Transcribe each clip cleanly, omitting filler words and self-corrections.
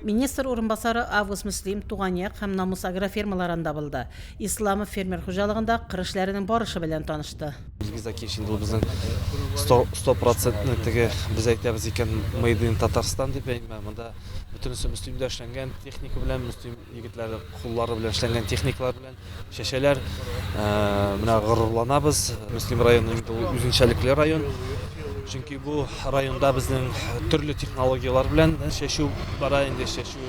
Министр урынбасары Август Мөслим Туган як һәм Намус агрофирмаларында булды. Исламов фермер хуҗалыгында кыр эшләренең барышы белән танышты. Илгиз Закиевич инде ул безнең стопроцентный теге без әйтәбез икән Made in Татарстан дип әйме, монда бөтенесе Мөслимдә эшләнгән техника белән, Мөслим егетләре куллары белән эшләнгән техникалар белән чәчәләр. Менә горурланабыз. Мөслим районы инде ул үзенчәлекле район. Чөнки бу районда безнең төрле технологияләр белән чәчү бара инде, чәчү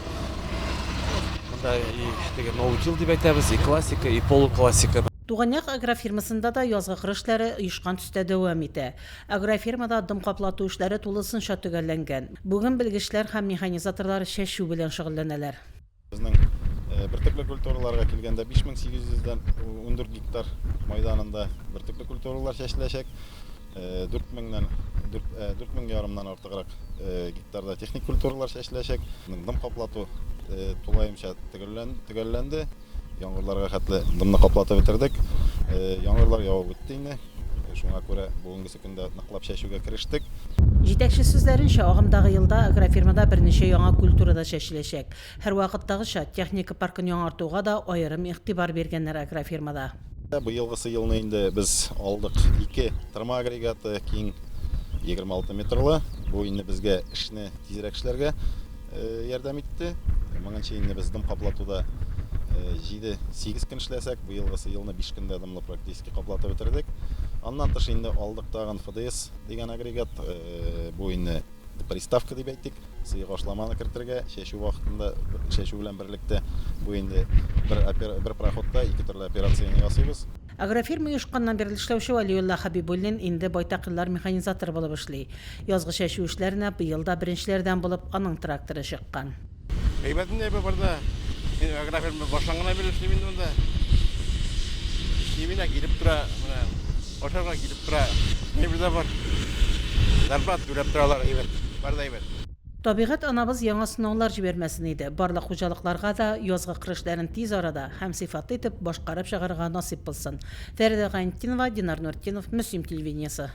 монда и теге ноутил дип әйтәбез, и классика, и полуклассика. Туган як агрофирмасында да язгы кыр эшләре оешкан төстә дәвам итә. Агрофирмада дым каплату эшләре тулысынча төгәлләнгән. Бүген белгечләр һәм механизаторлар чәчү белән шөгыльләнәләр. Безнең бөртекле культураларга килгәндә, 5800 дән 14 гектар майданында бөртекле культуралар чәчеләчәк. 4 меңнән 4 мең ярымнан артыграк гектарда техник культуралар чәчеләчәк. Дым каплату тулаемча төгәлләнде. Яңгырларга хәтле дымны каплатып бетердек. Яңгырлар явып үтте инде. Шуңа күрә бүгенгесе көндә ныклап чәчүгә керештек. Җитәкче сүзләренчә, агымдагы елда агрофирмада берничә яңа культура да чәчеләчәк. Һәрвакыттагыча, техника паркын яңартуга да аерым игътибар биргәннәр агрофирмада. Быелгысы елны инде без алдык ике тырма агрегаты, киң 26 метрлы. Бу инде безгә эшне тизрәк эшләргә ярдәм итте. Моңынчы инде без дым каплатуда 7-8 көн эшләсәк, быелгысы елны 5 көндә дымлы практически каплатып бетердек. Аннан тыш инде алдык тагын ФДС дигән агрегат. Бу инде приставка дип әйтик, сыек ашламаны кертергә, чәчү вакытында, чәчү белән берлектә бу инде бер, бер проходта ике төрле операцияне ясыйбыз. Агрофирма оешканнан бирле эшләүче Вәлиулла Хәбибуллин инде байтак еллар механизатор булып эшли. Язгы чәчү эшләренә быел да беренчеләрдән булып аның тракторы чыккан. Әйбәт инде, әйбәт бар да. Мин агрофирма башланганнан бирле эшлим инде монда. Эшлим инде, килеп тора, менә ашарга килеп тора. Әйбер дә бар. Зарплата түләп торалар, әйбәт. Бар да әйбәт. Табигать анабыз яңа сынаулар җибәрмәсен иде. Барлык хуҗалыкларга да язгы кыр эшләрен тиз арада һәм сыйфатлы итеп башкарып чыгарга насыйп булсын. Фәридә Гайнетдинова, Динар Нуртдинов, Мөслим телевидениесе.